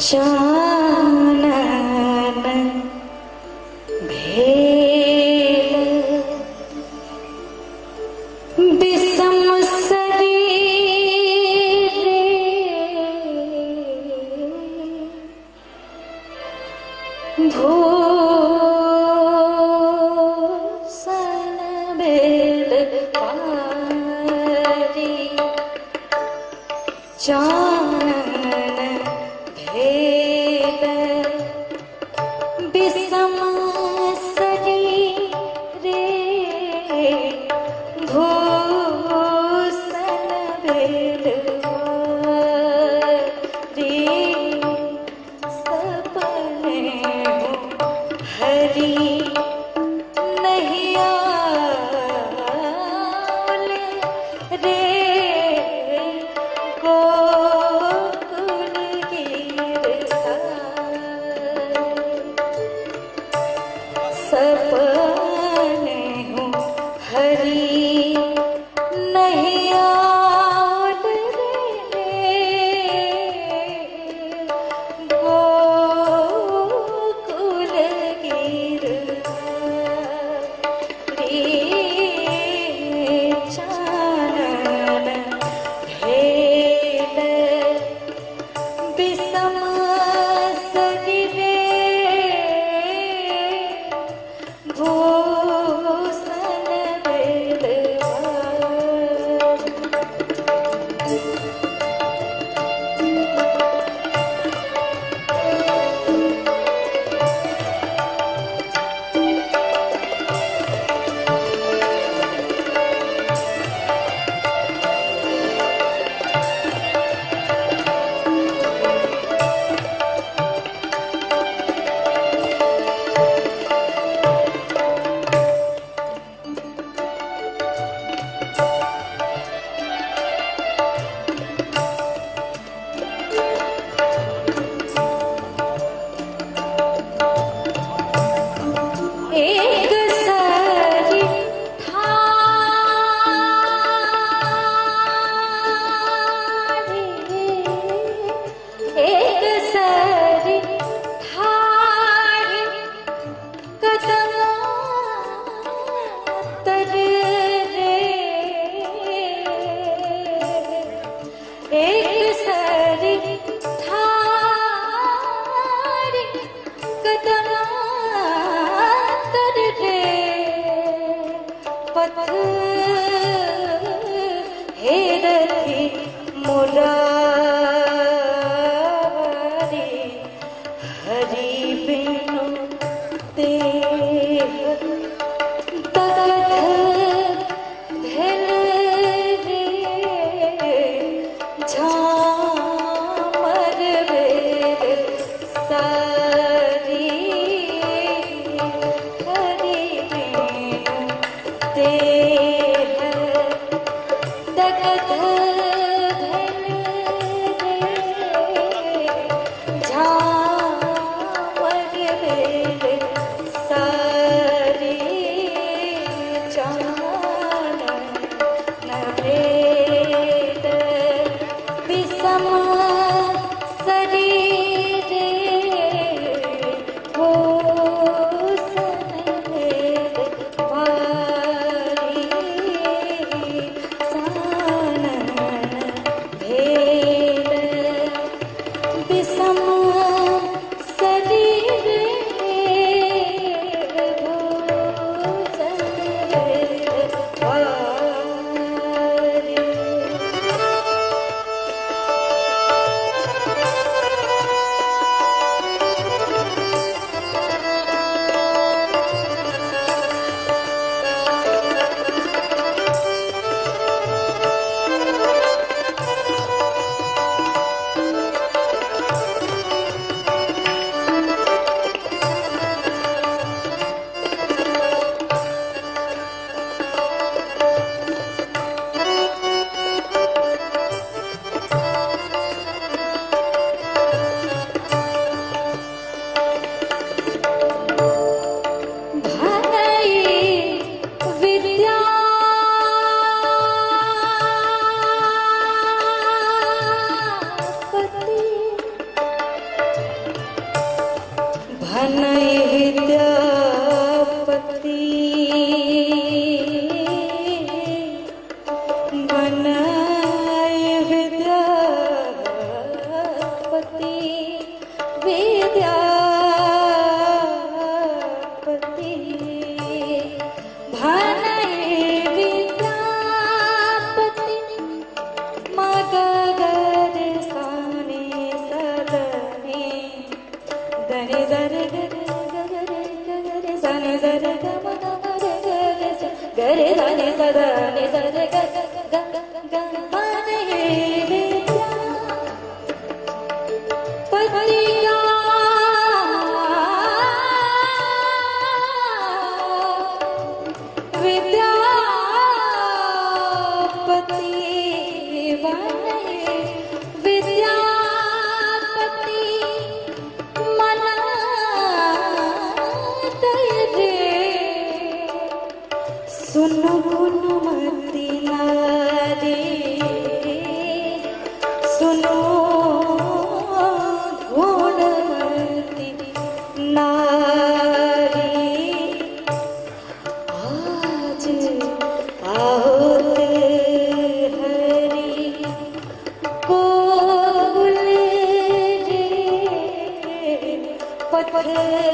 चानन भेल विषम शरीर भूषण भेल भारी चानन भेल विषम शरीर भूषण भेल भारी सपने हरि नहीं आवल रे गोकुल गिरधारी सपने हूँ हरि नहीं आवल रे गोकुल गिरधारी चानन भेल विषम शरीर भूषण भेल भारी। एक सरी ठारी एक सरी ठारी कदम तर रे एक सरी ठारी कदम तर रे पथ हेरथि मुरारी हरि बिनु देह दगध भेल रे झामर भेल सारी हरि बिनु देह दगध भेल रे झामर भेल सारी चानन भेल विषम शरीर भूषण भेल भारी चानन भेल विषम शरीर भूषण भेल भारी। भनई विद्यापति बनई विद्यापति विद्यापति भनई विद्यापति मगर साने सदने दरे दरे गरे गरे गरे सने दरे ग म ग म रे ग रे स गरे धने सदने सरे ग ग ग भनई विद्यापति विद्यापति बनई विद्यापति मनात रे सुन गुणमति नारी सुनो गुणमति नारी आज आओते हरि गोकुल रे पथ।